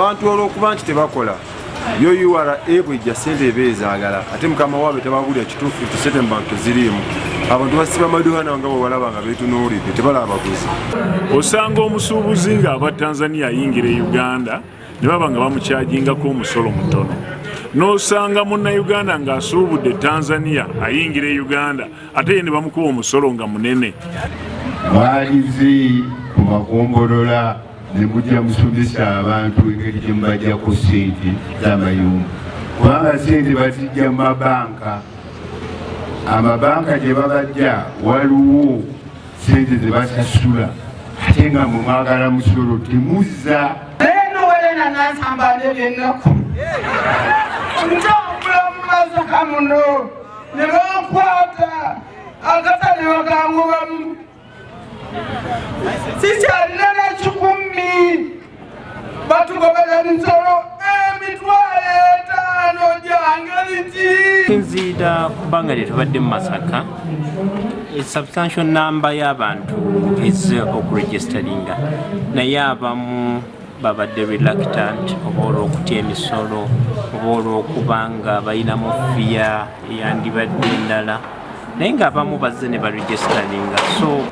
Abantu olw'okuba nti tebakola, yo URA bwejja sente eba ezaagala, ate mukama waabwe tababuulira kituufu nti sente mu bantu teziriimu. Abantu basiba maduuka nawe nga bwebalaba nga beetunuulidde, tebalaba baguzi. Osanga omusuubuzi ng'ava Tanzania ayingira e Uganda ne baba nga bamukyajingako omusolo mutono, n'osanga Munnayuganda ng'asuubudde Tanzania ayingira e Uganda, ate ye ne bamukuba omusolo nga munene. Mwalize ku magombolola ne mujja musomesa abantu engeri gye mubajjako ssente z'amayumba, kubanga ssente bazijja mu mabanka. Amabanka gye babajja waliwo ssente ze basasula, ate nga mwe mwagala musolo temuzza. Naye nowelena nansamba nebyennaku, ntambula mu Masaka muno ne bankwata akatale bakangobamu, sikyalina na 1,000. Batugobera emisolo 50,000 gyangeri ki? Sinziira ku bbanga lye tubadde mu Masaka, substantial number y'abantu ezze okuregisteringa, naye abamu babadde reluctant, oba olw'okutya emisolo, oba olw'okuba nga balinamu fear eyandibadde endala, naye ng'abamu bazze ne baregisteringa, so